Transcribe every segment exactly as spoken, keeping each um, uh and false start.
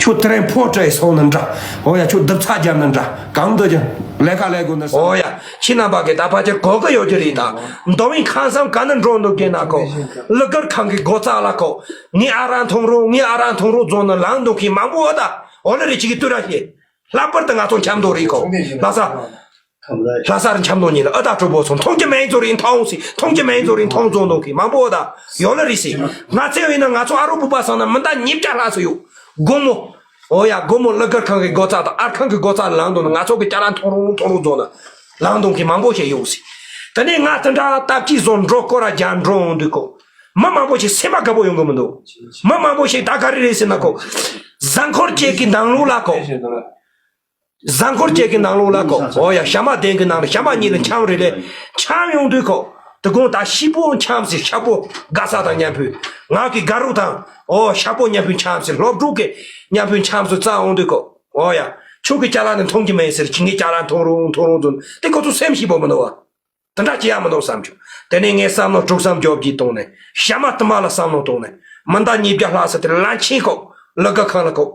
ཁྱོད་དེ་རིང་ཕོ་སྤྲད་སོང་ན་འདྲ། འོ་ཡ། ཁྱོད་རྡབ་ཚ་རྒྱབ་ན་འདྲ། གང་འདོད་ཀྱང་ལས་ཀ་ལས་དགོས་ན། འོ་ཡ། ཁྱེད་རྣམ་པ་གིས་ད་ཕལ་ཆེར་གོ་གི་ཡོད་ཀྱི་རེད། ད་མདོ་དབུས་ཁམས་གསུམ་ག་ནས་འགྲོ་འདུག་གི་ན་ཁོ། གླུ་གར་ཁང་གི་སྒོ་རྩ་ལ་ཁོ། ངའི་ཨ་རང་མཐོང་རུང་ངའི་ཨ་རང་མཐོང་རུང་རྫོང་ནས་ལངས་འདུག་གི་མང་པོ་ཨོ་ད། འོ་ལེ་རེ་ཅིག་གི་ལྟོས་ར་ཤེས། ལྷག་པར་དུ་ང་ཚོ་ཆབ་མདོ་རེད་ཁོ། ལྷ་ས། ལྷ་ས་རུ་འཆམ་ནོ་ཉིད་ལ་ཨ་ད་གྲོགས་པོ་ཚོ་མཐོང་རྒྱུ་མེད་ཚོ་རིན་ཐོང་སི་མཐོང་རྒྱུ་མེད་ཚོ་རིན་ཐོང་ཚོ་ནོ་གི་མང་པོ་ད་ཡོད་ལ་རི་སི། ང་ཚེ་ཡིན་ན་ང་ཚོ་ཨ་རོ་བུ་པ་སང་ན་མི་འདའ་ཉིབ་ཀྱ་ལྷ་སུ་ཡོད། དགོང་མོ། ཨོ་ཡ་དགོང་མོ་གླུ་གར་ཁང་གི་སྒོ་རྩ་དང་ཨར་ཁང་གི་སྒོ་རྩ་ལ་ལངས་འདུག་ན་ང་ཚོ་གི་ཅ་ལ་མཐོང་རུང་མཐོང་རུང་ཚོ་ན་ལངས་འདུག་གི་མང་པོ་ཞིག་ཡོད་སི། དེ་ནས་ང་དེ་འདྲ་སྟབས་ཀྱིས་བཟོ་འགྲོ་སྐོར་ར་རྒྱ་འགྲོ་འོང་དུས་ཁོ། མི་མང་པོ་ཞིག་སེམས་པ་དགའ་པོ་ཡོང་གི་མི་འདུག་མི་མང་པོ་ཞིག་ད་ག་རེ་རེད་ཟེར་ན་ཁོ། གཟའ་འཁོར་བཅས་ཀྱི་ནང་ལོགས་ལ་ཁོ། གཟའ་འཁོར་བཅས་ཀྱི་ནང་ལོགས་ལ་ཁོ། ཨོ་ཡ་ཞྭ་དམར་གདན་གྱི་ནང་ལ་ཞྭ་དམར་གཉིས་ལ་འཆམ་རེ་ལས་འཆམ་ཡོང་དུས་ཁོ། དེ་དགོང་ད་ཤི་པོ་འཆམ་ཟེར་ཤ་པོ་དགའ་ས་དང་མཉམ་ཕུད། ང་གི་དགའ་རོགས་དང་ཨོ་ཤ་པོ་མཉམ་ཕུད་འཆམ་ཟེར་སློབ་ཕྲུག་གི་མཉམ་ཕུད་འཆམ་ཟེར་རྩ་འོང་དུས་ཁོ། ཨོ་ཡ་ཁྱོད་ཀྱི་ཅ་ལག་ནི་མཐོང་གི་མེད་ཟེར་ཁྱི་ངའི་ཅ་ལག་མཐོང་རུང་མཐོང་རུང་ཚོ་དེ་ཁོ་ཚོ་སེམས་ཤི་པོ་མི་འདུག་བ། དེ་འདྲ་བྱེད་ཡ་མི་འདུག་བསམ་བྱུང་། དེ་ནས་ངས་བསམ་བློ་དཀྲུག་བསམ་རྒྱོབ་ཀྱིས་བཏང་ནས་ཞྭ་དམར་དུ་མ་ལ་བསམ་བློ་བཏང་ནས་མི་འདའ་ཉིས་བརྒྱ་ལྷག་ཟེར་དེ་ལན་ཆེན་ཁོ་གླུ་གར་ཁང་ལ་ཁོ།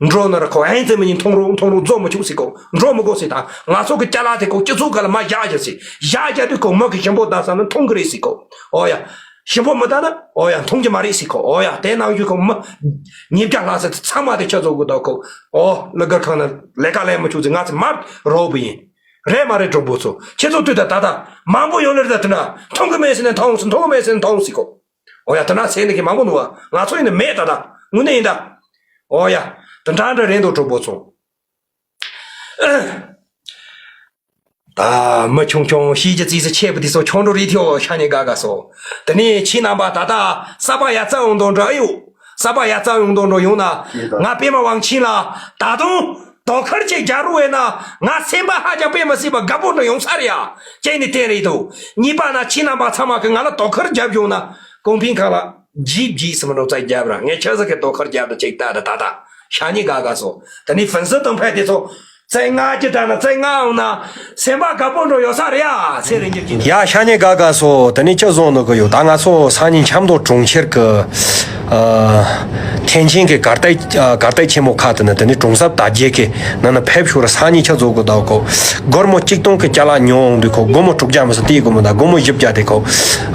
འགྲོ་ན་ར་ཁོ་ཨེན་ཙི་མི་ཉིན་མཐོང་རུང་མཐོང་རུང་རྫོགས་མི་ཆུག་སི་ཁོ་འགྲོ་མི་དགོས་སི་དང་ང་ཚོ་གི་ཅ་ལག་དེ་ཁོ་སྤྱི་ཚོགས་ག་ལ་མ་བཞག་བཞག་སི་བཞག་བཞག་དུས་ཁོ་མི་གི་ཞིམ་པོ་ད་ས་ན་མཐོང་གི་རེད་སི་ཁོ། ཨོ་ཡ། ཞིམ་པོ་མི་ད་ན་ཨོ་ཡ་མཐོང་གི་མ་རེད་སི་ཁོ། ཨོ་ཡ་དེ་ནང་བཞིན་ཁོ་མི་ཉིས་བརྒྱ་ལྷག་ཟེར་དེ་ཚང་མ་དེ་ཁྱེད་ཚོ་གི་ད་ཁོ་ཨོ་གླུ་གར་ཁང་ན་ལས་ཀ་ལས་མི་ཆུག་སི་ང་ཚོ་མར་རོགས་པ་ཡིན། རེད་མ་རེད་གྲོགས་པོ་ཚོ། ཁྱེད་ཚོ་ལྟོས་དང་ད་ལྟ་མང་པོ་ཡོད་ལེ་རེད་ད་དེ་ན་མཐོང་གི་མེད་ཟེར་ནས་མཐོང་སོང་མཐོང་གི་མེད་ཟེར་ནས་མཐོང་སི་ཁོ། ཨོ་ཡ་དེ་ན་ཟེར་ནས་གི་མང་པོ་འདུག་བ། ང་ཚོ་ཡིན་ན་མེད་ད་ད་དངོས་གནས་ཡིན་ད། ཨོ་ཡ། དེ་འདྲ་འདྲ་རེད་འདུག་གྲོགས་པོ་ཚོ། ད་མི་ཆུང་ཆུང་ཤེས་ཀྱི་རྩིས་སུ་ཆེ་བ་དེ་ཚོ་ཆུང་འགྲོ་རེད་ཐེའོ་ཤ་ཉེ་དགའ་དགའ་སོ། དེ་ནས་ཁྱེད་རྣམ་པ་ད་ལྟ་ས་པ་ཡ་རྩ་ཡོང་དོན་འདྲ་ཨེ་ཡོད། ས་པ་ཡ་རྩ་ཡོང་དོན་འགྲོ་ཡོང་ན། ང་པད་མ་དབང་ཆེན་ལ་ད་དུང་དོ་ཁུར་ཅིག་རྒྱག་རོགས་བྱས་ན་ང་སེམས་པ་ཧ་ཅང་དཔེ་མི་སྲིད་པ་དགའ་པོ་འགྲོ་ཡོང་ས་རེད་ཡ། གཅིག་ནས་དེ་རེད་དོ། གཉིས་པ་ན་ཁྱེད་རྣམ་པ་ཚང་མ་གི་ང་ལ་དོ་ཁུར་རྒྱབ་ཡོང་ན་གོང་འཕེལ་ཁང་ལ་རྗེས་རྗེས་སུ་མི་འགྲོ་རྩ་རྒྱབ་ར་ངས་ཁྱེད་ཚོ་གི་དོ་ཁུར་རྒྱབ་ད་ཅིག་ལྟ་ད་ད་ད་ཤ་ཉེ་དགའ་དགའ་སོ། དེ་ནས་ཕུན་སུམ་ཚོགས་ཕེབས་དེ་ཚོ། རྩེ་ལྔ་ཅི་དྲག་ན་རྩེ་ལྔ་འོང་ན་སེམས་པ་དགའ་པོ་འགྲོ་ཡོད་ས་རེད་ཡ། ཚེ་རིང་འགྱུར་གྱིན། ཡ་ཤ་ཉེ་དགའ་དགའ་སོ། དེ་ནི་ཅི་བཟོ་ནོ་གི་ཡོད་ད་ང་ཚོ་སང་ཉིན་ཆབ་མདོ་གྲོང་ཁྱེར་གི་ཨ་ཐེན་ཆེན་གི་གར་སྟེགས་ཨ་གར་སྟེགས་ཆེན་མོ་ཁ་དེ་ནི་དེ་ནི་གྲོང་གསེབ་དར་རྒྱས་ཀྱི་ནང་ན་ཕེབས་ཤོག་ར། སང་ཉིན་ཆ་བཟོ་གི་ད་གོ་སྒོར་མོ་གཅིག་སྟོང་གི་ཅ་ལག་ཉོ་འོང་དུས་གོ་སྒོར་མོ་དྲུག་བརྒྱ་མི་སྲིད་དེའི་སྒོར་མོ་ད་སྒོར་མོ་བཞི་བརྒྱ་དེ་གོ་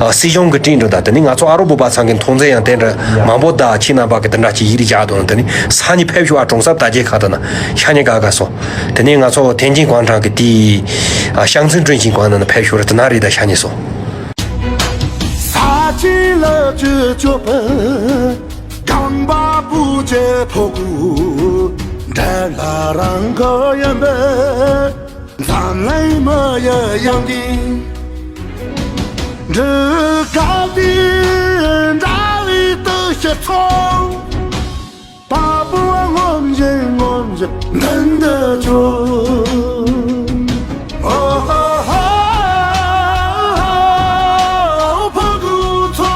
ཨ་སྲིད་གཞུང་གི་སྤྲིན་འགྲོ་ད་དེ་ནི་ང་ཚོ་ཨ་རོ་བོད་པ་ཚང་གི་མཐོང་ཚད་ཡང་དེ་འདྲ་མང་པོ་ད་ཁྱེད་རྣམ་པ་གི་དེ་འདྲ་ཅིག་ཡིད་རིག་བཞག་དོ་ན་དེ་ནི་སང་ཉིན་ཕེབས་ཤོག་ཨ་གྲོང་གསེབ་དར་རྒྱས་ཁ་དེ་ན་ཤ་ཉེ་དགའ་དགའ་སོ། དེ་ནས་ང་ཚོ་ཐེན་ཅིན་ཀོང་ཀྲང་གི་དེའི་ཨ་ཞང་ཚན་ཀྲུང་ཞིང་ཀོང་ནང་ཕེབས་ཤོག་རེ་དེ་ན་རེད་ད་ཤ་ཉེ་སོ། ས་ཆེན་ལ་ཆུ་སྐྱོབ་པ་གངས་པ་སྤུ་ཅན་ཐོག་གུ་འདྲ་ལ་རང་གི་ཡིན་པས་འཛམ་གླིང་མི་ཡི་ཡང་གི་འདྲི་ག་དེ་འདྲ་བའི་དུ་ཞིག་ཚོགས། དཔའ་བོ་ངོམ་བཞིན་ངོམ་བཞིན་མདུན་དུ་བྱོན། ཨོ་ཧོ་ཧོ། ཕ་གུ་ཚོ།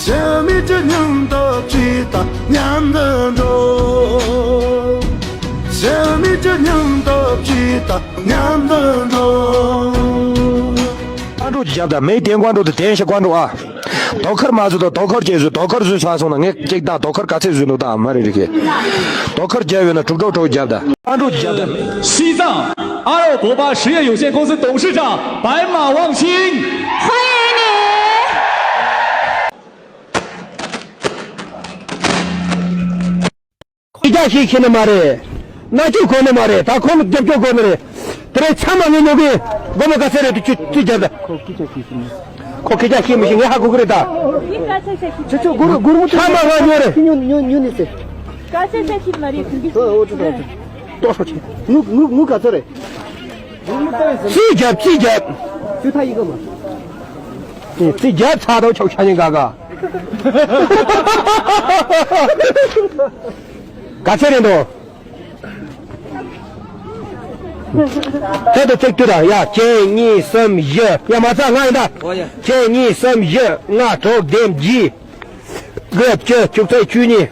ཞི་མི་གྱི་མཉམ་དུ་བྱེད་དང་མཉམ་དུ་འགྲོ། ཞི་མི་གྱི་མཉམ་དུ་བྱེད་དང་མཉམ་དུ་འགྲོ། ཀོང་ཀྲོ་རྒྱབ་དང་མེ་དེ་ཀོང་ཀྲོ་དེ་དེ་ཤ་ཀོང་ཀྲོ་ཨ། དོ་ཁུར་མ་བཟོས་དང་དོ་ཁུར་བྱས་བཟོས། དོ་ཁུར་བཟོས་ཚར་སོང་ན་ངས་གཅིག་བཏང་། དོ་ཁུར་ག་ཚད་བཟོས་འདུག་བཏང་མ་རེད་རེད་ཁེ། དོ་ཁུར་བརྒྱབ་ཡོད་ན་དྲུག་དྲུག་དྲུག་བརྒྱབ་དང་། ཨ་འགྲོ་བརྒྱབ་དང་། 西藏阿肉伯巴实业有限公司董事长白马望星。欢迎你。 སྐད་ཆ་བཤད་ཤེས་ནི་མ་རེད། རྣ་ཅོག་གོ་ནི་མ་རེད། ད་ཁོང་ལ་རྒྱབ་སྐྱོར་དགོས་ནི་རེད། དེ་རིང་ཚང་མ་ངས་ཉོ་གི། སྒོར་མོ་ག་ཚད་རེད་དུ་ཅུ་ཅུ་རྒྱབ་ད། ཁོ་སྐད་ཆ་བཤད་མི་ཤེས། ངས་ཧ་གོ་གི་རེད་ད། ཁྱེད་ཚོ་སྒོར་སྒོར་མོ་ཚང་མ་ང་ཉོ་རེད། ཉོ་ཉོ་ཉོ་ནི་ཟེར། ག་ཚད་ཚད་ཁྱེད་མ་རེད་ཁུང་གི། ཏོག་ཧྲོ་ཆེ། ངུ་ངུ་ངུ་ག་ཚོད་རེད། རྩིས་རྒྱབ་རྩིས་རྒྱབ། ཅུ་ཐ་ཡི་ག་མ། རྩིས་རྒྱབ་ཚར་དང་ཆོག་ཆ་ཉན་ག་ག། ག་ཚད་རེད་འདུག་ད་དུ་ཚིག་ཏུ་ར་ཡ་གཅིག་གཉིས་གསུམ་བཞི་ཡ་མ་ཚ་ལྔ་ཡིན་ད། གཅིག་གཉིས་གསུམ་བཞི་ལྔ་དྲུག་བདུན་བརྒྱད། དགུ་བཅུ་བཅུ་ཚོད་བཅུ་གཉིས།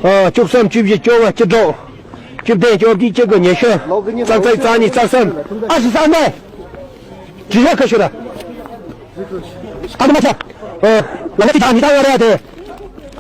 ཨ་བཅུ་གསུམ་བཅུ་བཞི་བཅོ་ལྔ་བཅུ་དྲུག་བཅུ་བདུན་བཅོ་བརྒྱད་བཅུ་དགུ་ཉི་ཤུ། རྩ་ཚིག་རྩ་གཉིས་རྩ་གསུམ། ཨ་ཞི་ས་ནས། ཇི་ཡ་ཁ་ཤོ་ར། ཨ་ནི་མ་ཆ། ཨ་ལ་ང་ཏི་ད་ཉི་ད་ཡོ་ར་དེ།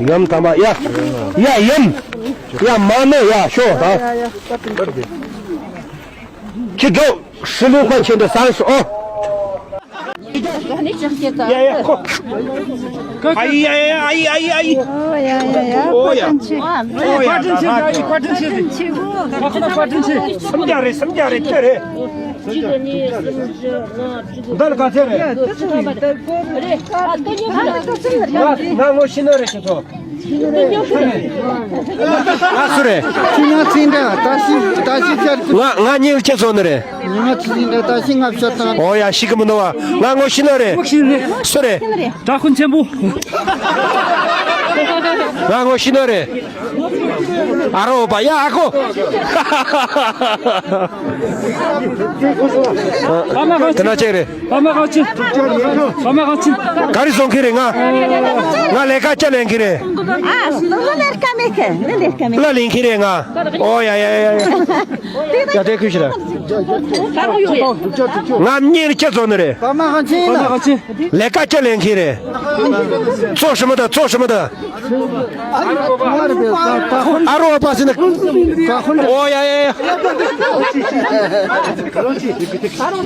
ཡམ་དམ་པ་ཡ། ཡ་ཡམ། ཡ་མ་ནོ་ཡ་ཤོ་ད། ཁྱི་འགྲོ། ཧྲི་ལུ་ཁ་ཆེན་དུ་སང་སོ། ཡ་ཡ་ཁོ། ཨ་ཡི་ཨ་ཡི་ཨ་ཡི་ཨ་ཡི་ཨ་ཡི། ཨོ་ཡ་ཡ་ཡ། ཨོ་ཡ་ཨོ་ཡ། བཀའ་དྲིན་ཆེ། བཀའ་དྲིན་ཆེ། བཀའ་དྲིན་ཆེ། སུམ་བརྒྱ་རེད། སུམ་བརྒྱ་རེད། ཁྱོད་རེད། འདི་ལ་ག་ཚད་རེད། ང་ངོ་ཤེས་ནི་རེད། ཁྱེད་ཚོ། ང་སུ་རེད། ཁྱེད་ང་ཚིག་འདྲ་ད་ཤི་ད་ཤི་ཆར། ང་ང་གཉིས་ཁྱེད་ཚོ་ནི་རེད། ང་ཚིག་འདྲ་ད་ཤི་ང་བཤད་དང་། ཨོ་ཡ་ཤི་གི་མི་འདུག་བ། ང་ངོ་ཤེས་ནི་རེད། སུ་རེད། དྲག་ཁུན་ཆེན་པོ། ང་ངོ་ཤེས་ནི་རེད། ཨ་རོ་པ་ཡ་ཨ་ཁོ། དེ་ན་ཅིག་རེད། ཕ་མ་གང་ཅི། ཕ་མ་གང་ཅི། ག་རེ་བཟོ་མཁན་རེད་ང་། ང་ལས་ཀ་ཅི་ལས་མཁན་རེད། ཨ་ལོ་ལོ་ལས་ཀ་མེད་གི་ལས་ཀ་མེད། ལ་ལས་མཁན་རེད་ང་། ཨོ་ཡ་ཡ་ཡ་ཡ། ཡ་དེ་ཁུལ་ཞིག་ལ། ང་གཉིས་ནི་ཁྱེད་བཟོ་ནི་རེད། ཕ་མ་གང་ཅི། ཕ་མ་གང་ཅི། ལས་ཀ་ཅི་ལས་མཁན་རེད། ཚོགས་ཧྲི་མོ་ད་ཚོགས་ཧྲི་མོ་ད། ཨ་རོ་པ་སི་ན། ཨོ་ཡ་ཡ་ཡ།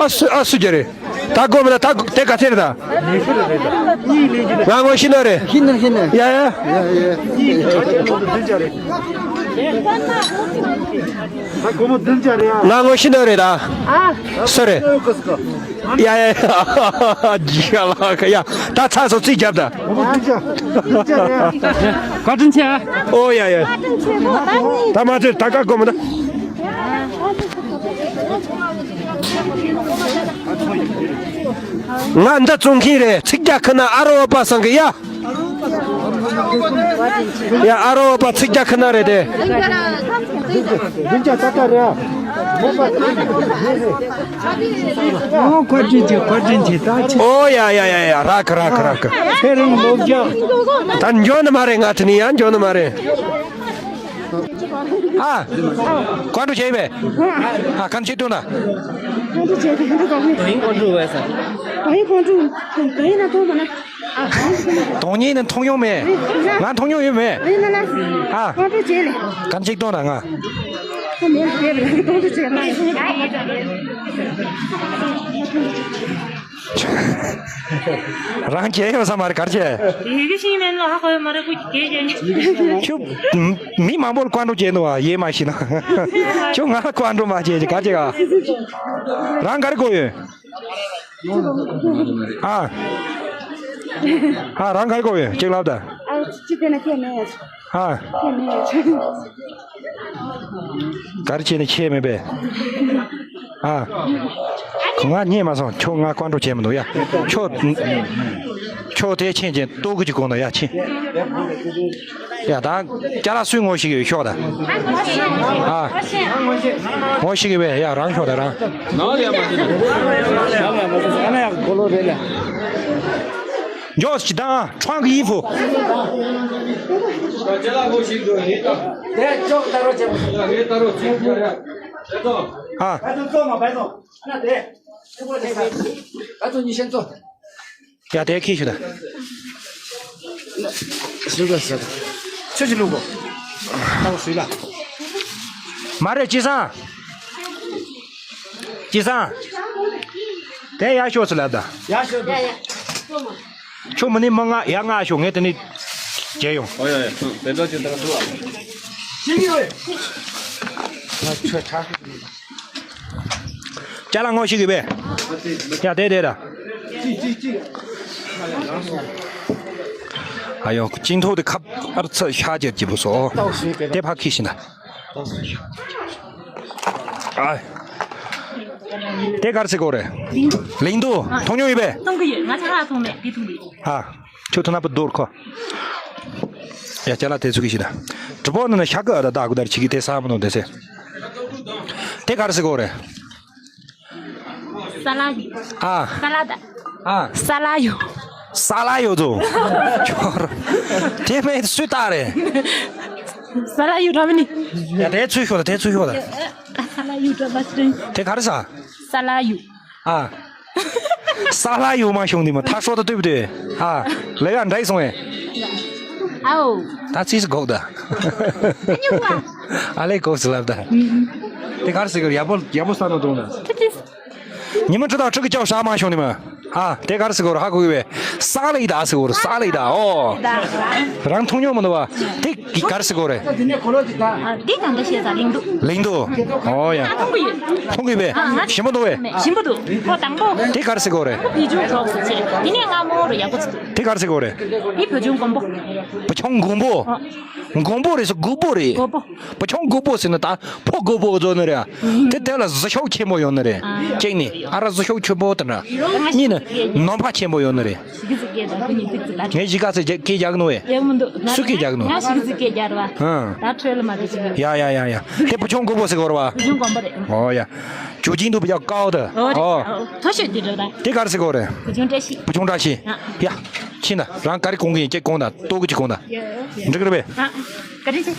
ཨ་སུ་ཨ་སུ་རྒྱ་རེད། ད་སྒོ་མི་ད་ད་དེ་ག་ཚེ་རེད་ད། ང་ངོ་ཤེས་ནི་རེད། ཤེས་ནི་ཤེས་ནི། ཡ་ཡ། ཡ་ཡ། ད་སྒོ་མོ་བདུན་ཅག་རེད་ཨ། ང་ངོ་ཤེས་ནི་རེད་ད། སུ་རེད། ཡ་ཡ་ཡ། ཇི་ཡ་ལ་ཁ་ཡ། ད་ཚ་སོ་རྩིས་རྒྱབ་ད། བཀའ་དྲིན་ཆེ། ཨོ་ཡ་ཡ། ད་མ་ཚོད་ད་ཀ་གོ་མ་ད། ང་འདི་བཙོང་མཁན་རེད། ཚིག་རྒྱ་ཁི་ན་ཨ་རོ་པ་སང་གི་ཡ། ཡ་ཨ་རོ་པ་ཚིག་རྒྱ་ཁི་ན་རེད་དེ། ཨོ་བཀའ་དྲིན་ཆེ། བཀའ་དྲིན་ཆེ། ད་ཆེ། ཨོ་ཡ་ཡ་ཡ་ཡ། རག་གི་རག་གི་རག་གི། ཚེ་རིང་མོ་བརྒྱ། ད་འཇོན་ནི་མ་རེད། ང་དྲི་ནི་ཡང་འཇོན་ནི་མ་རེད། ཨ། ཀོན་ཀྲུ་བྱས་པས། ཨ་ཁམ་ཆེ་ཏུ་ན། ཀོན་ཀྲུ་བྱས་ཏེ་ཀོན་ཀྲུ་གོ་མི། ཀོན་ཀྲུ་བས་ས། ཀོན་ཀྲུ་ཀོན་ཀྲུ་ན་ཐོང་མ་ན། དོང་ཉིད་ནི་མཐོང་ཡོང་མེད། ང་མཐོང་ཡོང་ཡོད་མེད། ཨ། ཀོན་ཀྲུ་བྱས་ལེ། ཀམ་གཅིག་གཏོང་ན་ང་། ཁོ་མེད་བྱས་ལེ། ཀོན་ཀྲུ་བྱས་ལེ། རང་གྱེས་ཡོང་ས་མ་རེད་གར་བྱས། ཡི་གེ་ཤེས་མེད་ལ་ཧ་གོ་ཡོད་མ་རེད། ཁོ་གྱེས་བྱས་ནས། ཁྱོད་མི་མང་པོར་ཀོན་ཀྲུ་བྱས་འདུག་བ། ཡེ་མ་ཤེས་ན། ཁྱོད་ང་ལ་ཀོན་ཀྲུ་མ་བྱས་ཀྱི་གར་བྱས་ག། རང་ག་རེ་གོ་ཡོད། ཨ། ཨ་རང་ག་རེ་གོ་ཡོད་གཅིག་ལབ་ད། ཨ་ཅི་དེ་ན་ཁྱེད་མེད། ཨ། ཁྱེད་མེད། ག་རེ་བྱས་ནས་ཁྱེད་མེད་པས། ཨ། ཁོ་ང་རྙེད་མ་སོང་། ཁྱོད་ང་ཀོན་ཀྲུ་བྱས་མི་འདུག་ཡ། ཁྱོད། ཁྱོད་དེ་ཕྱིན་ཅིང་ལྟོ་གི་ཅིག་གོང་ན་ཡ་ཕྱིན། ཡ་ད་ཅ་ལག་སུས་ངོ་ཤེས་ཀྱི་ཡོད་ཤོག་ད། ཨ། ངོ་ཤེས་ཀྱི་བས་ཡ་རང་ཤོག་ད་རང་། ནང་ལ་ཡ་མ་ཤེས་ན། ཡ་མ་ཡ་མ་ཤེས་ན་ཡ་གོ་ལོ་རེད་ལ། མགྱོགས་ཤིག་དང་ཁྲང་གི་ཡིན་ཕུ། ཅ་ལག་ངོ་ཤེས་ཀྱི་ཡོད་རེད་ད། དེ་ཅོག་ལྟ་རོགས་བྱེད་པ། ངས་ལྟ་རོགས་བྱེད་ཀྱི་ཡོད་རེད། ཨ། ཨ་ཚོ་ཙོ་མ་བས་ཙོ། ཨ་ན་དེ། ཨ་ཚོ་ཉི་ཤན་ཙོ། ཡ་དེ་ཁྱི་ཞུ་ད། ཞུ་ག་ཞུ་ག་ཆུ་ཞིག་བླུག་གོ། ཨ་བོ་ཞུ་ལ། མ་རེད། ཅི་སང་། ཅི་སང་། དེ་ཡར་ཤོག་ཟེར་ལབ་ད། ཡར་ཤོག་ཡ་ཡ། ཁྱོད་མི་ནི་མི་ང་ཡར་ང་ཤོག་ངས་དེ་ནི་བརྗེད་ཡོང་། ཨོ་ཡ་ཡ། དེ་འདྲ་ཅིག་དང་ཐུག་ཨ། ཅ་ལག་ངོ་ཤེས་གི་བས། ཡ་དེ་དེ་ར། ཨ་ཡོ། ཅིང་ཐོག་དེ་ཁབ་ཨར་ཚ་ཤ་རྒྱབ་ཀྱི་བུ་སོ། དེ་ཕ་ཁི་ཤི་ན། ཨ། དེ་གར་སི་གོ་རེ། ལིང་དུ་མཐོང་མྱོང་ཡོད་པས། མཐོང་གི་ཡོད། ང་ཆ་ལག་མཐོང་མེད། དེ་མཐོང་གི་ཡོད། ཨ། ཁྱོད་ཐུ་ན་པ་རྡོར་ཁོ། ཡ་ཅ་ལག་དེ་ཚུགས་ཀྱི་ཤི་ན། གྲུ་པོ་ནི་ན་ཤ་ཀ་ཨ་ད་ད་གུ་དར་ཆི་གི་དེ་ས་མ་ནོ་དེ་སེ། དེ་གར་སི་གོ་རེ། ས་ལ་ཡུ། ཨ། ས་ལ་ད། ཨ། ས་ལ་ཡུ། ས་ལ་ཡུ་ཚོ། ཁྱོར། དེ་མེད་སུས་བཏགས་རེད། ས་ལ་ཡུ་འགྲོ་མི་ནི། ཡ་དེ་ཚུས་ཤོག་ད། དེ་ཚུས་ཤོག་ད། ས་ལ་ཡུ་འགྲོ་མ་སྲིན། དེ་ག་རེ་ཟ། ས་ལ་ཡུ། ཨ། ས་ལ་ཡུ་མ་ཤོང་དེ་མ་ཐག་ཤོག་ད་ལྟོས་པ་དེ། ཨ། ལས་ཀ་འདྲ་ཡི་སོང་ཨེ། ཨའོ། ད་ཚིས་གོག་ད། ཨ་ལས་གོག་སི་ལབ་ད། དེ་ག་རེ་ཟེར་གི་ཡག་པོ་ཡག་པོ་ས་ནོ་དོང་ད། ཉི་མ་ཁྲི་དང་ཁྲི་གི་ཅོག་བཞག་མ་ཤོང་ནི་མ། ཨ། དེ་ག་རེ་ཟེར་གོ་རེ་ཧ་གོ་གི་བས། ས་ལ་ཡི་ད་ཟེར་གོ་རེ། ས་ལ་ཡི་ད། ཨོ། རང་མཐོང་མྱོང་མི་འདུག་བ། དེ་ག་རེ་ཟེར་གོ་རེ། དེ་གང་འདྲ་བཤད་ས། ལིང་དུ། ལིང་དུ། ཨོ་ཡ། མཐོང་གི་ཡོད། མཐོང་གི་བས། ཞིམ་པོ་འདུག་བས། ཞིམ་པོ་འདུག་ཁོ་དང་པོ། དེ་ག་རེ་ཟེར་གོ་རེ། བི་ཆུང་གྲོགས་སུ་བྱས། དེ་ནས་ང་མོ་རུ་ཡག་པོ་ཚུགས། དེ་ག་རེ་ཟེར་གོ་རེ། འདི་བོད་ཆུང་མགོན་པོ། བོད་ཆུང་མགོན་པོ། མགོན་པོ་རེད་ཟེར། རྒོད་པོ་རེད། རྒོད་པོ། བུ་ཆུང་རྒོད་པོ་ཟེར་ན་ད་ཕོ་རྒོད་པོ་བཟོ་ནི་རེད། དེ་དེ་ལ་གཟི་ཤོག་ཆེན་པོ་ཡོད་ནི་རེད། ཨ། གཅིག་ནི་ཨ་ར་གཟི་ཤོག་ཆེན་པོ་དེ་འདྲ། གཉིས་ནི་ནོམ་པ་ཆེན་པོ་ཡོད་ནི་རེད། ཞིག་ཟིག་སྐད་དང་ཁོ་གཉིས་ཙིག་ཙིག་ལ། ངས་གཞིས་ཀ་ཚེ་སྐད་རྒྱག་ནོ་ཨེ། རྒྱག་མི་འདུག་སུ་སྐད་རྒྱག་ནོ། ང་ཞིག་ཟིག་སྐད་རྒྱག་ར་བ། ཨ། ད་ཁྲོད་ལ་མ་དེ་ཞིག་ཡོད། ཡ་ཡ་ཡ་ཡ། དེ་བུ་ཆུང་རྒོད་པོ་ཟེར་གོ་ར་བ། བུ་ཆུང་མགོན་པོ་རེད། ཨོ་ཡ། ཇོ་ཅིང་དུ་བུ་ཡ་ཀའོ་ད། ཨོ་རེད། ཨོ། མཐོ་ཤོས་དེ་འགྲོ་ད། དེ་ག་རེ་ཟེར་གོ་རེད། བུ་ཆུང་བཀྲ་ཤིས། བུ་ཆུང་བཀྲ་ཤིས། ཨ། ཡ། ཁྱི་ན་རང་ག་རེ་གོང་གི་ཡིན་ཅེས་གོང་ད་ལྟོ་གི་ཅིག་གོང་ད། འགྲིག་རེད་པས། ཨ། ག་རེ་ཟེར།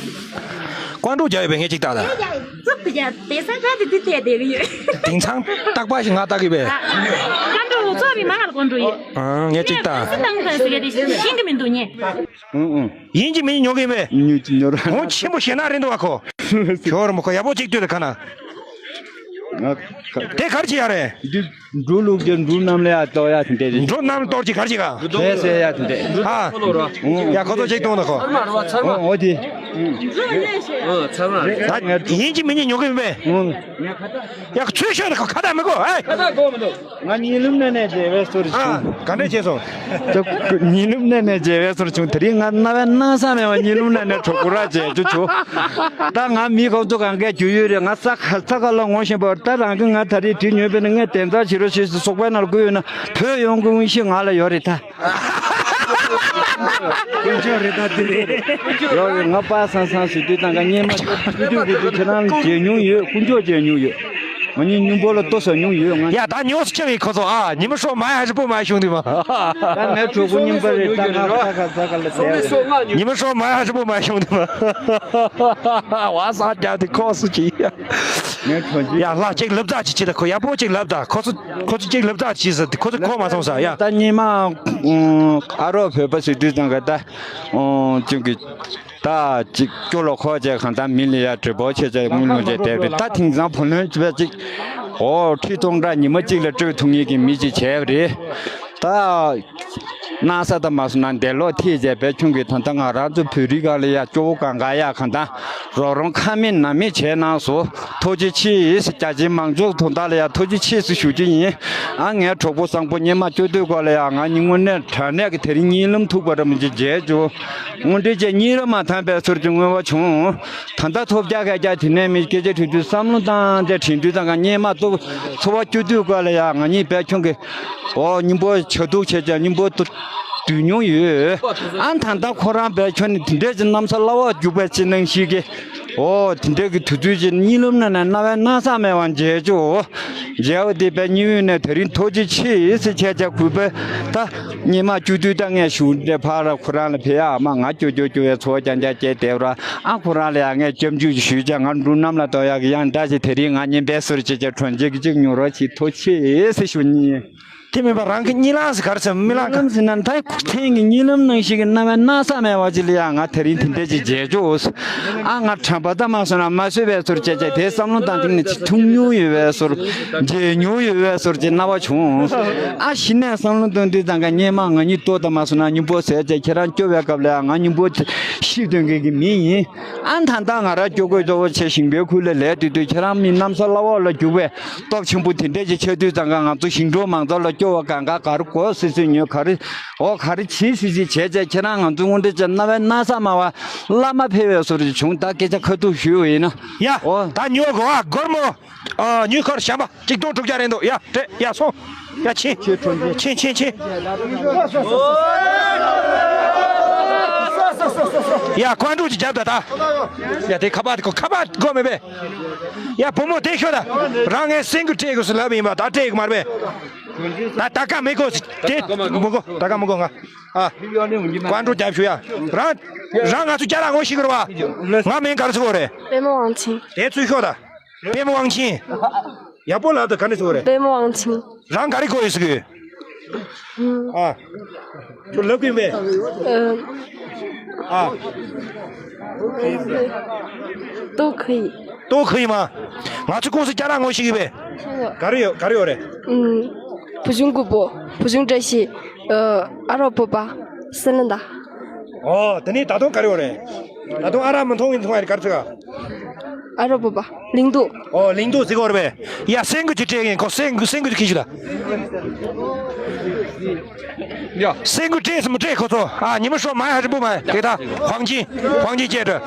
ཀོང་ཀྲུག་རྒྱག་ཡོད་པས་ངས་ཅིག་ད་ད། ཙུག་ཏུ་རྒྱག་དེང་སང་ད་དེ་དེ་བལྟས་བསྡད་གི་ཡོད། དེང་སང་རྟག་པ་ཞིག་ང་ལྟ་གི་པས། ཨ། ཀོང་ཀྲུག་ཚོགས་པའི་མ་ང་ལ་ཀོང་ཀྲུག་ཡོད། ཨ། ངས་ཅིག་ད། ངས་ཁ་སི་ནང་ཁ་སི་ག་དེ་ཤེས་གི་མི་འདུག་ཉེ། ཨུང་ཨུང་། ཡིན་གྱི་མིན་ཉོ་གི་མེད། ཉོ་གྱི་ཉོ་ར། འོང་ཆེན་པོ་ཞེ་ན་རེད་འདུག་བ་ཁོ། ཁྱོད་ར་མོ་ཁོ་ཡག་པོ་ཅིག་ལྟོས་ད་ཁ་ན། ང་ཁ་དེ་གར་ཅི་ཡ་རེད། འདི་འབྲུ་བླུགས་ཀྱི་འབྲུ་རྣམས་ལ་ཡ་གཏོར་ཡ་དེ་འདྲས་རེད། འབྲུ་རྣམས་གཏོར་གྱི་གར་ཅི་ག་དེ་ཟེར་ཡ་དེ་འདྲས། ཨ། ཡ་ཁོ་ཚོ་ཅིག་གཏོང་ད་ཁོ། ཨོ་དེ། ད་ཡིན་གྱི་མིན་གྱི་ཉོ་གི་མེད། ཡ་ཚུལ་ཤོད་ད་ཁོ་ཁ་ད་མི་གོ་ཨེ། ཁ་ད་གོ་མི་འདུག་ང་གཉིད་ལམ་ནང་ནས་མཇལ་བའི་ཚོར་བྱུང་། ག་འདྲས་བྱས་སོང་། ད་གཉིད་ལམ་ནང་ནས་མཇལ་བའི་ཚོར་བྱུང་། དེ་རིང་ང་རྣ་བའི་སྣང་ས་མེད་པ་གཉིད་ལམ་ནང་ནས་གྲོགས་པོ་ར་མཇལ་རྒྱུ་བྱུང་། ད་ང་མི་ཁོང་ཚོ་གང་གས་རྒྱུས་ཡོད་རེད། ང་ས་ཁ་ས་ཁ་ལ་ངོ་ཤེས་པ་ད་རང་གི་ང་ད་རེས་དུས་ཉོས་པས་ན་ངས་དན་རྩ་བྱེད་རོགས་ཞེས་སུ་སོག་པའི་ནང་ལ་བསྐུར་ཡོད་ན་བོད་ཡོང་དགོས་ངེས་ཤེས་ང་ལ་ཡོད་རེད་ད། དཀོན་མཆོག་རེད་ད་དེ་རེད། ཡོད་རེད། ང་པ་སང་སང་ཟེར་དུས་ད་ང་སྙེ་མ་ཀུ་ཀུ་ཀུ་ཀུ་ཁྱེད་རང་མཇལ་མྱོང་ཡོད། དཀོན་མཆོག་མཇལ་མྱོང་ཡོད། ང་གཉིས་སྙིང་པོ་ལ་ལྟོ་ཟ་མྱོང་ཡོད་ང་། ཡ་ད་ཉོ་སུ་ཆེ་བའི་ཁོ་ཚོ་ཨ་ཉི་མ་ཧྲོ་མ་ཡ་ཧྲི་པོ་མ་ཤོང་དུས་མ། ད་ངའི་གྲོགས་པོ་རྙིང་པ་རེད། ད་ང་ཁ་ཁ་ས་ཁ་ལ་བསྡད་རེད། ཉི་མ་ཧྲོ་མ་ཡ་ཧྲི་པོ་མ་ཤོང་དུས་མ། བ་ས་རྒྱབ་དེ་ཁོ་སུ་ཅི་ཡ། ངའི་གྲོགས་ཅི། ཡ་ལ་ཅིག་ལབ་ད་ཅི་ཅི་ད་ཁོ་ཡ་པོ་ཅིག་ལབ་ད་ཁོ་ཚོ་ཁོ་ཚོ་ཅིག་ལབ་ད་ཅི་ཟེར་ཏེ་ཁོ་ཚོ་གོ་མ་སོང་ས་ཡ། ད་སྙེ་མ་ཨ་རོགས་བོད་པ་ཟེར་དུས་ཙང་ག་ད་ཅུང་གི་ད་ཅིག་སྐྱོ་ལོ་ཁོག་བཅས་གང་ལྟར་མི་ལ་ཡ་བྲེལ་པོ་བྱས་བྱས་དངུལ་ལོངས་བྱས་བསྡད་པས། ད་དེང་སང་བུ་ལོན་བྱས་ཅིག་ཨོ་ཁྲི་སྟོང་ཕྲག་ཉི་མ་གཅིག་ལ་སྤྲོད་ཐུབ་མཁན་གྱི་མི་ཅིག་བྱས་པ་རེད། ད་སྣང་ས་ད་མ་སོང་ན་འདས་ལོག་ཐེ་བྱས་པས་ཁྱོད་ཀྱིས་ད་ལྟ་ང་རང་ཚོ་བོད་རིགས་སྒང་ལ་ཡ་སྐྱོ་བོ་གང་ག་ཡ་གང་ལྟར་རོགས་རམ་ཁ་མེད་ནང་མེད་བྱས་གནང་སོང་། ཐུགས་རྗེ་ཆེ་ཟེར། རྒྱ་ཆེའི་མང་ཚོགས་དོན་དག་ལ་ཡ་ཐུགས་རྗེ་ཆེ་ཟེར་ཞུ་རྒྱུ་ཡིན། ཨ་ངའི་གྲོགས་པོ་བཟང་པོ་སྙེ་མ་སྐྱོ་དུས་སྐོར་ལ་ཡ་ང་གཉིས་དངོས་གནས་དྲང་གནས་ཀྱི་དེ་རིང་གཉིད་ལམ་ཐུག་པ་ར་མི་འཇིགས་མཇལ་བྱུང་། དངོས་འབྲེལ་བཅས་གཉིད་ར་མ་ཐང་པའི་ཚོར་གྱི་མངོན་པ་བྱུང་། ད་ལྟ་ཐོབ་རྒྱག་ག་རྒྱ་དེ་ནས་མི་སྐད་ཆ་དྲི་དུས་བསམ་བློ་བཏང་སྟེ་དྲན་དུས་ཙང་ཀ་སྙེ་མ་ཏོ་ཚོར་བ་སྐྱོ་དུས་སྐོར་ལ་ཡ་ང་གཉིས་བས་ཁྱོད་ཀྱི་ཨོ་སྙིང་པོ་ཆ་འདུག་བྱས་ཀྱང་སྙིང་པོ་ཏོ་དུས་མྱོང་ཡོད། ཨ་ད་ལྟ་ཁོ་རང་བས་ཁྱོད་ནི་དེ་འདྲས་ཀྱི་གནམ་ས་བླ་འོག་རྒྱུག་པའི་ཕྱི་ནང་ཞིག་གི་ཨོ་དེ་འདྲས་ཀྱི་དུས་ཚོད་ཀྱི་གཉིད་ལམ་ནང་ནས་རྣ་བའི་སྣང་ས་མེད་པ་མཇལ་ཆོག་མཇལ་བ་དེ་བས་གཉིད་འོད་ནས་དེ་རིང་ཐུགས་རྗེ་ཆེ་ཟེར་བྱས་ཀྱང་གུས་པས་ད་སྙེ་མ་སྐྱོ་དུས་ད་ངས་ཞུ་འདྲེ་ཕར་ཁོ་རང་ལ་ཕེབས་ཨ་མ་ང་སྐྱོ་སྐྱོ་སྐྱོ་བའི་ཚོར་རྐྱང་རྐྱང་སྐྱེས་བསྡད་ར། ཨ་ཁོ་རང་ལ་ཡང་ངས་སྐྱབས་འཇུག་ཞུས་ཀྱང་ང་འབྲུ་གནམ་ལ་གཏོང་ཡག་གི་ཡང་འདྲ་ཞིག་དེ་རིང་ང་གཉིས་འབད་ཟུར་བྱེད་ཀྱང་གྲོང་ཁྱེར་གཅིག་ཉོ་རོགས་བྱེད་ཐུགས་རྗེ་ཆེ་ཟེར་ཞུ་ནི། དེ་མིན་པ་རང་གི་གཉིད་ལམ་ཟེར་ག་རེ་ཟེར། རྨི་ལམ་ག་རེ། རྨི་ལམ་ཟེར་ན་ད་ཁོ་ཐེངས་ཀྱི་གཉིད་ལམ་ནང་བཞིན་གྱི་རྣམ་པ་སྣང་ས་མེད་པ་ཅིག་ལ་ཡ་ང་དེ་རིང་དེ་འདྲ་ཅིག་མཇལ་བྱུང་། ཨ་ང་དྲན་པ་ད་མ་སོང་ན་མ་བཟོད་པའི་ཚོར་བྱས་བྱས་དེ་བསམ་བློ་བཏང་སྟེང་ནས་ཅིག་མཐོང་མྱོང་ཡོད་པའི་ཚོར། མཇལ་མྱོང་ཡོད་པའི་ཚོར་གྱི་རྣམ་པ་བྱུང་། ཨ་གཞི་ནས་བསམ་བློ་གཏོང་དུས་ཙང་ཀ་སྔོན་མ་ང་གཉིས་ལྟོ་ད་མ་སོང་ན་སྙིང་པོ་ཟས་བྱས་ཁྱེད་རང་སྐྱོ་བའི་སྐབས་ལ་ཡ་ང་སྙིང་པོ་ཤི་སྟོན་མཁན་གྱི་མི་ཡིན། ཨ་ད་ལྟ་ང་རང་སྐྱོ་གོས་གཙོ་བོ་བྱས་ཞིང་པའི་ཁུལ་ལ་ལས་དུས་དུས་ཁྱེད་རང་མི་གནམ་ས་བླ་འོག་ལ་རྒྱུག་པའི་སྟོབས་ཆེན་པོ་དེ་འདྲས་ཀྱི་ཆེ་དུས་ཙང་ཀ་ང་ཚོ་ཞིང་འབྲོག་མང་ཚོགས་ལ་སྐྱོ་བ་གང་ག་ག་རེ་གོ་སི་སི་ཉོས་ག་རེ་འོ་ག་རེ་བྱིས་སི་སི་བྱས་བྱས་ཁྱེད་རང་ང་ཚོ་དངོས་འབྲེལ་བྱས་རྣ་བའི་སྣང་ས་མ་བ་བླ་མ་ཕེབས་པའི་བཟོ་རིགས་བྱུང་། ད་སྐད་ཆ་ཁ་ཐུག་ཞུས་པ་ཡིན་ན། ཡ་འོ་ད་ཉོ་དགོས་ཨ་སྒོར་མོ། ཨ་ཉོས་ཁར་བྱམས་པ་གཅིག་སྟོང་དྲུག་བརྒྱ་རེད་འདུག་ཡ་སྤྲད་ཡ་སོང་། ཡ་ཕྱིན་ཕྱིན་ཕྱིན་ཕྱིན། ཡ་ཀོན་ཀྲུག་ཅིག་རྒྱབ་ད་ད། ཡ་དེ་ཁ་པར་དེ་ཁ་པར་དགོས་མེད་པས། ཡ་བུ་མོ་དེ་ཤོད་ད། རང་ངའི་སེང་གེ་སྤྲད་དགོས་སུ་ལབ་ཡིན་པ་ད་སྤྲད་དགོས་མ་རེད་པས། ད་ད་ཀ་མི་དགོས་དེ་མི་དགོས། ད་ཀ་མི་དགོས། ང་ཨ་ཀོན་ཀྲུག་རྒྱབ་ཞུ་ཡ། རང་རང་ང་ཚོ་སྐྱ་ར་ངོ་ཤེས་ཀྱི་རེད་བ། ང་མིང་ག་རེ་ཟེར་དགོས་རེད། པད་མ་དབང་ཆེན། དེ་ཚུར་ཤོད་ད། པད་མ་དབང་ཆེན། ཡག་པོ་ལབ་དང་ག་ནས་ཟེར་བ་རེད། པད་མ་དབང་ཆེན། རང་ག་རེ་གོ་ཡོད་ཟེར་གི། ཨ། ཁྱོད་ལབ་གི་མེད། ཨ། ཏོག་ཁི། ཏོག་ཁི་མ། ང་ཚོ་ཀུང་སི་སྐྱ་ར་ངོ་ཤེས་གི་བས། ག་རེ་ཡོད་ག་རེ་ཡོད་རེད། བུ་ཆུང་རྒད་པོ། བུ་ཆུང་བཀྲ་ཤིས། ཨ་རོགས་སྤོབས་པ། སི་ལིན་ད། ཨོ་དེ་ནས་ད་དུང་ག་རེ་ཡོད་རེད། ད་དུང་ཨ་རག་མི་འཐུང་གི་འཐུང་བ་རེད་ག་རེ་ཟེར་ག། ཨ་རོགས་སྤོབས་པ། ལིང་ཏུ། ཨོ་ལིང་ཏུ་ཟེར་གོ་རེད་པས། ཡ་སེང་གེ་ཅིག་སྤྲད་ཡིན་ཁོ་སེང་གེ་སེང་གེ་ཅིག་ཁྱེར་ཤོག་ད། ཡ་སེང་གེ་སྤྲད་སུ་མི་སྤྲད་ཁོ་ཚོ་ཨ་ཉི་མ་ཤོག་མ་ཧ་རི་པོ་མ་དེ་ད་ཧོང་ཅིན་ཧོང་ཅིན་སྐྱེས་འགྲོ།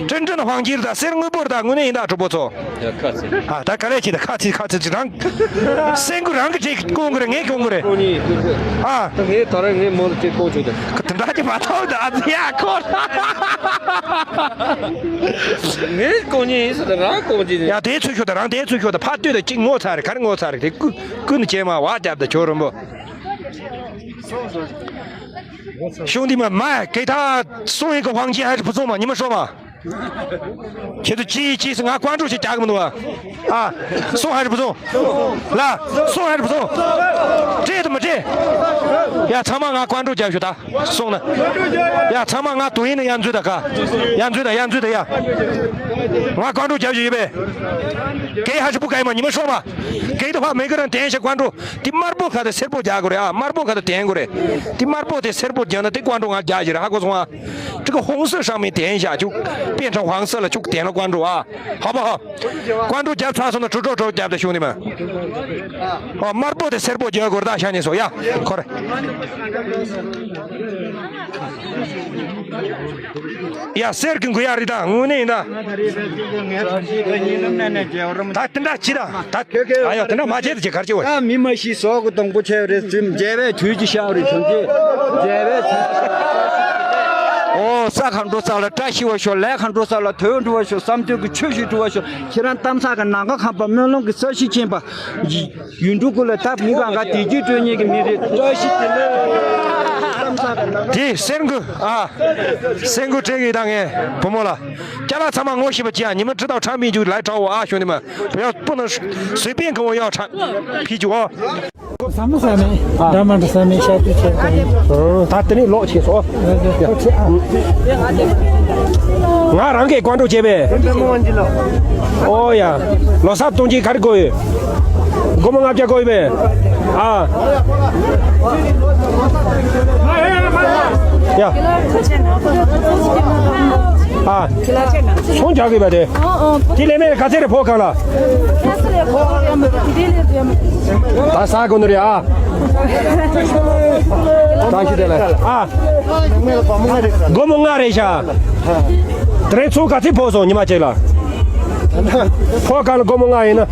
ཀྲིན་ཀྲིན་ཧོང་ཅིན་ད་སེར་དངུལ་པོར་ད་དངོས་གནས་ཡིན་ད་གྲོགས་པོ་ཚོ། ཡ་ཁ་ཚིག་ཨ་ད་ག་ལས་ཅི་ད་ཁ་ཚིག་ཁ་ཚིག་ཅིག་རང་སེང་གེ་རང་གི་སྤྲད་སྐྱོང་གི་རེད་ངས་སྐྱོང་གི་རེད། ཨ། ངས་ད་རེས་ངས་མོ་ལ་ཅིག་སྐོང་ཆོག་ད། དེ་འདྲ་ཅིག་མ་ཐོག་ད་ཨ་ཙི་ཡ་ཁོ། ངས་སྐོང་ཉིན་ཡིན་ཟེར་ད་རང་སྐོང་ཅིག་ཡིན། ཡ་དེའི་ཚུལ་ཤོག་ད་རང་དེའི་ཚུལ་ཤོག་ད་ཕར་ལྟོས་ད་ཅིག་ངོ་ཚ་རེད་ག་རེ་ངོ་ཚ་རེད་དེ་ཀུ་ཀུ་ནི་ཅེ་མ་བ་རྒྱབ་ད་ཁྱོད་རོན་པོ། ཤོང་དི་མ་མ་གེ་ཐ་སོང་ཡིན་གི་ཧོང་ཅི་ཧ་རི་ཕུ་ཚོང་མ་ཉི་མ་ཤོག་མ། ཁྱེད་ཚོ་ཅི་ཡིས་ཅི་ཟེར་ང་ཀོན་ཀྲོ་ཞིག་རྒྱག་གི་མི་འདུག་ཨ། ཨ། སོང་ཧ་རི་བུ་སོང་། ལ། སོང་ཧ་རི་བུ་སོང་། སྤྲད་དུ་མི་སྤྲད། ཡ་ཚང་མ་ང་ཀོན་ཀྲོ་རྒྱབ་ཞུ་ད། སོང་ན། ཡ་ཚང་མ་ང་དུ་ཡིན་ན་ཡ་འཛུལ་ད་ག་ཡ་འཛུལ་ད་ཡ་འཛུལ་ད་ཡ། ང་ཀོན་ཀྲོ་རྒྱབ་ཞུ་ཡོད་པས། གེ་ཧ་ཅི་པུ་ག་ཡི་མ་ཉི་མ་ཤོག་མ། གེ་དུ་ཕ་མེ་གི་རང་དན་ཤ་ཀོན་ཀྲོ། དེ་དམར་པོ་ཁ་དེ་སེར་པོ་རྒྱག་དགོས་རེད་ཨ། དམར་པོ་ཁ་དེ་དན་དགོས་རེད། དེ་དམར་པོ་དེ་སེར་པོ་རྒྱག་ན་དེ་ཀོན་ཀྲོ་ང་རྒྱག་ཞུ་རེད་ཧ་གོ་སོང་ཨ། 这个红色上面点一下，就变成黄色了，就点了关注啊，好不好？关注 རྒྱབ་ཚར་སོང་ན་གྲུ་གྲོག་གྲོག་རྒྱབ་དང་ཞུ་ནི་མ། ཨོ་དམར་པོ་དེ་སེར་པོ་རྒྱག་དགོས་རེད་ད་ཤ་ཉེ་སོ་ཡ། ཁོ་རེ། ཡ་སེར་གི་འགུ་ཡ་རི་ད་དངོས་གནས་ཡིན་ད། ད་དེ་འདྲ་ཅི་ད་ད། ཨ་ཡོ་དེ་འདྲ་མ་བྱེད་དེ་ཅི་གར་ཅི་བ། ད་མི་མ་ཤི་སོག་གི་དང་པོ་ཆེ་རེད་ཚུལ་མཇལ་བའི་དུས་ཀྱི་ཤ་རེད་ཐོན་ཅི། མཇལ་བའི་དུས། ཨོ་ས་ཁ་འགྲོ་ས་ལ་བཀྲ་ཤིས་པ་ཤོག་ལས་ཁ་འགྲོ་ས་ལ་དོན་འགྲུབ་པ་ཤོག་བསམ་དོན་གྱི་ཆོས་ཤིག་འགྲུབ་པ་ཤོག་ཁྱེད་རང་གཏམ་ས་གི་ནམ་མཁའ་ཁམས་པ་སྨོན་ལམ་གྱི་ས་གཞི་མཁྱེན་པ། ཡུལ་འབྲུག་ཀུན་ལ་ད་མི་གང་ག་དེ་རྒྱུད་སྤྲོད་མཁན་གྱི་མི་རེད་བཀྲ་ཤིས་བདེ་ལེགས། གཏམ་ས་གི་ནམ། དེ་སེར་འགུ་ཨ། སེར་འགུ་སྤྲད་གི་ད་ངས་བུ་མོ་ལ། ཅ་ལག་ཚང་མ་ངོ་ཤེས་པ་ཅི་ཡང་ཉི་མ་ཁྲི་ཐོག་ཁྲ་མི་འཇུག་ལ་ཁྲའོ་ཨ་ཤོ་ནི་མ། 不要不能随便跟我要 ཁྲ་ཕི་འཇུག་ཨ། ཟ་མ་ཟ་མེད་འདྲ་མ་འདྲ་ཟ་མེད་ཤ་དུས་ཆད་ད། ད་དེ་ནས་ལོག་ཆེ་སོ། ང་རང་གིས་ཀོན་ཀྲོ་བྱས་པས། ཨོ་ཡ། ལོ་གསར་གཏོང་གྱི་ག་རེ་དགོས་ཡོད། སྒོར་མོ་ལྔ་བརྒྱ་དགོས་ཡོད་པས། ཨ། ཡ། ཨ། ཚོང་རྒྱག་གི་པ་དེ། དེ་ལས་མེད་ག་ཚད་རེད་ཕོ་གང་ལ། ད་ས་གོ་ནོ་རེད་ཨ། ད་ཤི་དེ་ལ་ཨ། སྒོར་མོ་ལྔ་རེད་ཤག་དེ་རིང་ཚོང་ག་ཚད་ཕོ་སོང་ཉི་མ་གཅིག་ལ། ཕོ་གང་ལ་སྒོར་མོ་ལྔ་ཡིན་ན།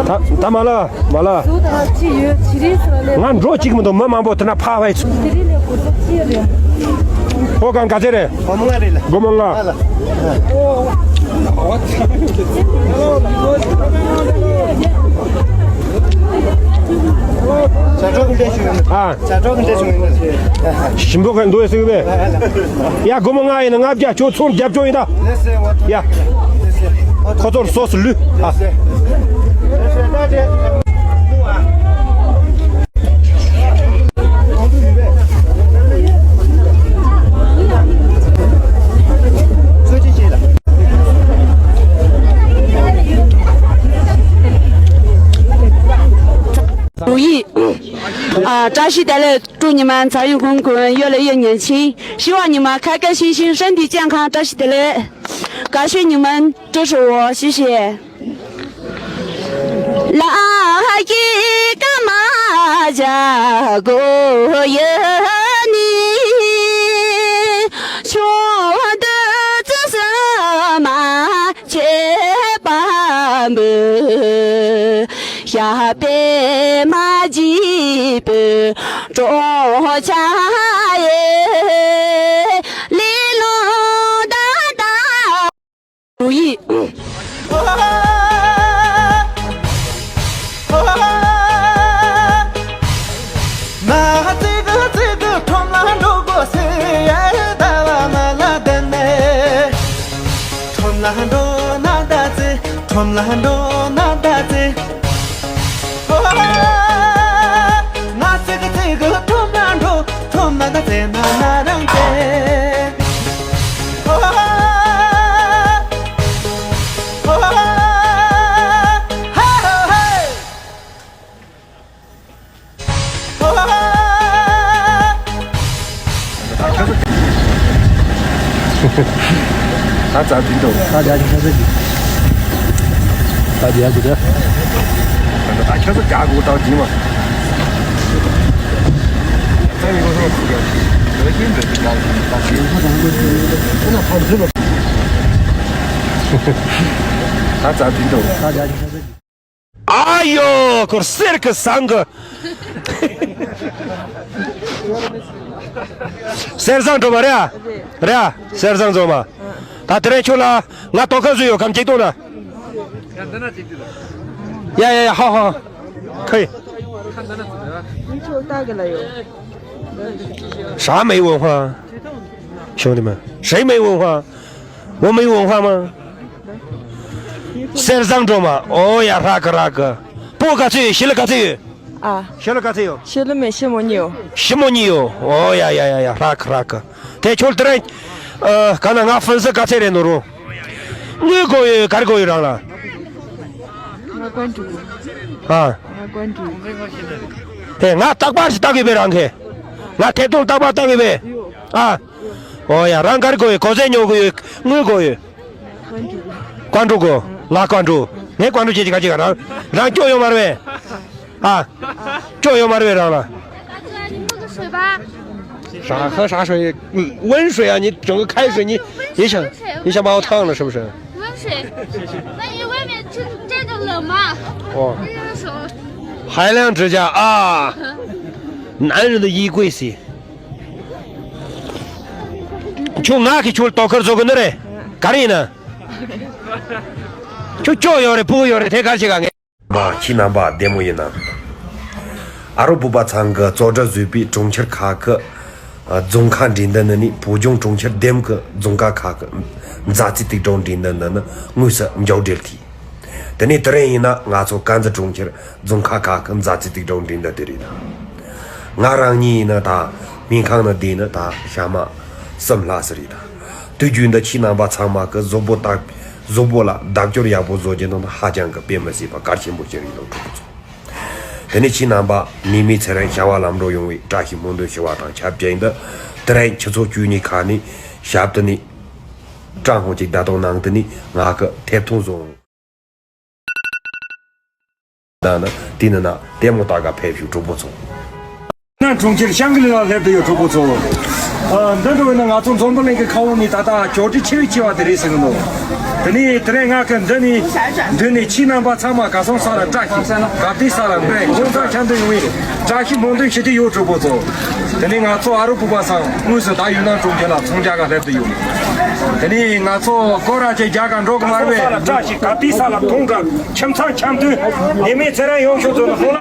ད་ད་མ་ལ། མ་ལ། ང་འགྲོ་གཅིག་མི་འདུག་མི་མང་པོ་དེ་ན་ཕ་བའི་ཚུ། ཨོ་གང་ག་ཚད་རེད། སྒོར་མོ་ལྔ་རེད་ལ། སྒོར་མོ་ལྔ། ཨ། ཞིམ་པོ་ག་འདུག་ཟེར་གི་བས། ཡ་སྒོར་མོ་ལྔ་ཡིན་ན་ལྔ་བརྒྱ་ཁྱོད་ཚོང་རྒྱབ་སྐྱོར་ཡིན་ད། ཡ། ཁོ་ཚོར་སོགས་སུ་ལུས། ཨ། ལོ་ཡིག་ཨ། བཀྲ་ཤིས་བདེ་ལེགས། 祝你们财运滚滚，越来越年轻。希望你们开开心心，身体健康。བཀྲ་ཤིས་བདེ་ལེགས། 感谢你们支持我，谢谢。 ལ་ཧ་ཀི་ཀ་མ་ཇ་གོ་ཡ་ནི། ཆོ་འདི་ཙི་སི་མ་ཆེ་པ་འབུ། ཞབས་པད་མ་བརྗིད་པའི་གྲོང་ཁྱེར་ཡེ། ལི་ལོ་ད་ད། ལོ་ཡིག་ད་རྩ་དུས་འདུག་ད་རྒྱ་ཆུ་ཆ་ཚ་གི་ད་རྒྱ་ཆུ་ད། ད་ཁྱོད་ཚོ་རྒྱ་གོ་ད་ཇི་མ། ད་མི་གོ་ཚོ་ཁུ་ག་ལོ་ཤིན་འདོད་ཀྱི་རྒྱ་ཆུ་ད་ཇི་མ། ཁོ་ན་ཕམ་ཚུལ་ལོ། ད་རྩ་དུས་འདུག་ད་རྒྱ་ཆུ་ཆ་ཚ་གི་ཨ་ཡོ། ཁོར་གསེར་གི་ཟངས་གི་གསེར་ཟངས་འགྲོ་མ་རེད་ཨ། རེད་ཨ། གསེར་ཟངས་འགྲོ་མ། ད་དེ་རིང་ཁྱོད་ལ་ང་ཏོག་ཁ་བཟོས་ཡོད་གམ་ཅིག་གཏོང་ན། ཡ་ཡ་ཡ་ཧ་ཧ། ཁོས། ཧྲ་མེ་ཝོ་ཧ། ཤོང་དེ་མ། ཧྲེ་མེ་ཝོ་ཧ། 我没文化吗？ གསེར་ཟངས་སྒྲོལ་མ། ཨོ་ཡ། ཧྲ་གི་ཧྲ་གི། སྤོ་ག་ཚོད་ཡོད། ཞི་ལི་ག་ཚོད་ཡོད། ཨ། ཞི་ལི་ག་ཚོད་ཡོད། ཞི་ལི་མེད། ཞི་མོ་གཉིས་ཡོད། ཞི་མོ་གཉིས་ཡོད། ཨོ་ཡ་ཡ་ཡ་ཡ། ཧྲ་གི་ཧྲ་གི། དེ་ཁྱོད་དེ་རིང་། ཨ། ག་ན་ང་ཧྥུན་སི་ག་ཚོད་རེད་ནོ་རུང་། དངུལ་དགོས་ཡོད། ག་རེ་དགོས་ཡོད་རང་ལ། ང་ཀོན་ཀྲུ། ཨ། ང་ཀོན་ཀྲུ། དེ་ང་རྟག་པར་ཞིག་ལྟ་གི་བས་རང་གི། ང་ཐད་གཏོང་རྟག་པར་ལྟ་གི་བས། ཨ། ཨོ་ཡ། རང་ག་རེ་དགོས་ཡོད། གོ་ཚད་ཉོ་གི་ཡོད། དངུལ་དགོས་ཡོད། ཀོན་ཀྲུ་གོ། ང་ཀོན་ཀྲུ། ངས་ཀོན་ཀྲུ་བྱེད་ཀྱི་ག་ཅིག་ག་རང་རང་སྐྱོ་ཡོད་མ་རེད་པས། ཨ། སྐྱོ་ཡོད་མ་རེད་པས་རང་ལ། 啥喝啥水，温水啊！你整个开水，你你想你想把我烫了是不是？ 温水。那你外面这这种冷吗？哦。热热手。海量之家啊，男人的衣柜是。 ཁྱོད་ང་གི་ཁྱོད་ལྟོ་ཁར་བཟོ་གི་ནི་རེད། ག་རེ་ཡིན་ན། ཁྱོད་སྐྱོ་ཡོད་རེད། སྤུ་གུ་ཡོད་རེད། དེ་ག་རེ་བྱེད་ག་ངས། བ། ཁྱེད་རྣམ་པ་བདེ་མོ་ཡིན་ནམ། ཨ་རོ་བུ་པ་ཚང་གི་གཙོ་གྲས་བཟོས་པའི་གྲོང་ཁྱེར་ཁག་གི་རྫོང་ཁག་འགྲན་བསྡུར་ནི་ནི། བོད་ལྗོངས་གྲོང་ཁྱེར་འདེམས་ཀྱི་རྫོང་ཁག་ཁག་གི་མཛའ་བརྩེ་དུག་སྦྲང་འགྲན་བསྡུར་ནི་ནི་དངོས་སུ་མཇུག་སྒྲིལ་གྱིས། དེ་ནས་དེ་རིང་ཡིན་ན་ང་ཚོ་ཀན་ཛི་གྲོང་ཁྱེར་རྫོང་ཁག་ཁག་གི་མཛའ་བརྩེ་དུག་སྦྲང་འགྲན་བསྡུར་དེ་རེད་ད། ང་རང་ཉིད་ཡིན་ན་ད་སྨན་ཁང་ནང་བསྡད་ནི་ད་ཞག་མ་གསུམ་ལྷག་ཙམ་རེད་ད། དུས་རྒྱུན་དུ་ཁྱེད་རྣམ་པ་ཚང་མ་གི་གཟུགས་པོ་དག་གཟུགས་པོ་ལ་རྡབ་སྐྱོར་ཡག་པོ་བཟོ་རྒྱུ་ནང་ཧ་ཅང་གི་དཔེ་མི་སྲིད་པ་གལ་ཆེན་པོ་ཞིག་རེད་འདུག་གྲོགས་པོ་ཚོ། དེ་ནས་ཁྱེད་རྣམ་པ་མི་མེད་ཚེ་རིང་བྱ་བ་ལམ་འགྲོ་ཡོང་བའི་བཀྲ་ཤིས་སྨོན་འདུན་ཞུ་བ་དང་ཆབས་ཅིག་ཏུ། དེ་རིང་ཆུ་ཚོད་བཅུ་གཉིས་ཁ་ནས་ཞབས་ཏུ་ནས་ཀྲང་ཧོ་ཅིག་བརྡ་གཏོང་གནང་དུ་ནས་ང་གི་ཐད་གཏོང་བཟོ། ད་ནི་དེ་ནི་ན་ལྟད་མོ་ལྟ་ག་ཕེབས་ཤོག་གྲོགས་པོ་ཚོ། ན་གྲོང་ཁྱེར་ཤང་གི་ལི་ལ་སླེབས་དུ་ཡོད་གྲོགས་པོ་ཚོ། ཨ། འདི་འགྲོ་བས་ན་ང་ཚོ་འཛམ་བུ་གླིང་གི་ཁ་འོག་ནས་ད་ལྟ་ཅོ་ཏི་ཆེ་བའི་ཆེ་བ་དེ་རེད་ཟེར་གི་འདུག་དེ་ནས་དེ་རིང་ང་གི་འདི་ནས་འདི་ནས་ཁྱེད་རྣམ་པ་ཚང་མ་ག་སོང་ས་ལ་བཀྲ་ཤིས་ག་དུས་ས་ལ་འབད་ཁོང་ཚང་ཁྱམ་དུ་ཡོང་བའི་བཀྲ་ཤིས་སྨོན་འདུན་ཞུ་དུ་ཡོད་གྲོགས་པོ་ཚོ། དེ་ནས་ང་ཚོ་ཨ་རོ་བུ་པ་ཚང་དངོས་སུ་ད་ཡུན་ནན་གྲོང་ཁྱེར་ལ་ཚོང་རྒྱག་ག་སླེབས་དུ་ཡོད། དེ་ནས་ང་ཚོ་སྐོར་ར་ཅིག་རྒྱག་ག་འགྲོ་གི་མ་རེད། ས་ལ་བཀྲ་ཤིས་ག་དུས་ས་ལ་ཐོང་ག་ཁྱིམ་ཚང་ཁྱམ་དུ་ཉི་མའི་ཚེ་རིང་ཡོང་ཤོག་ཚོ་ནི་ཧོང་ལ།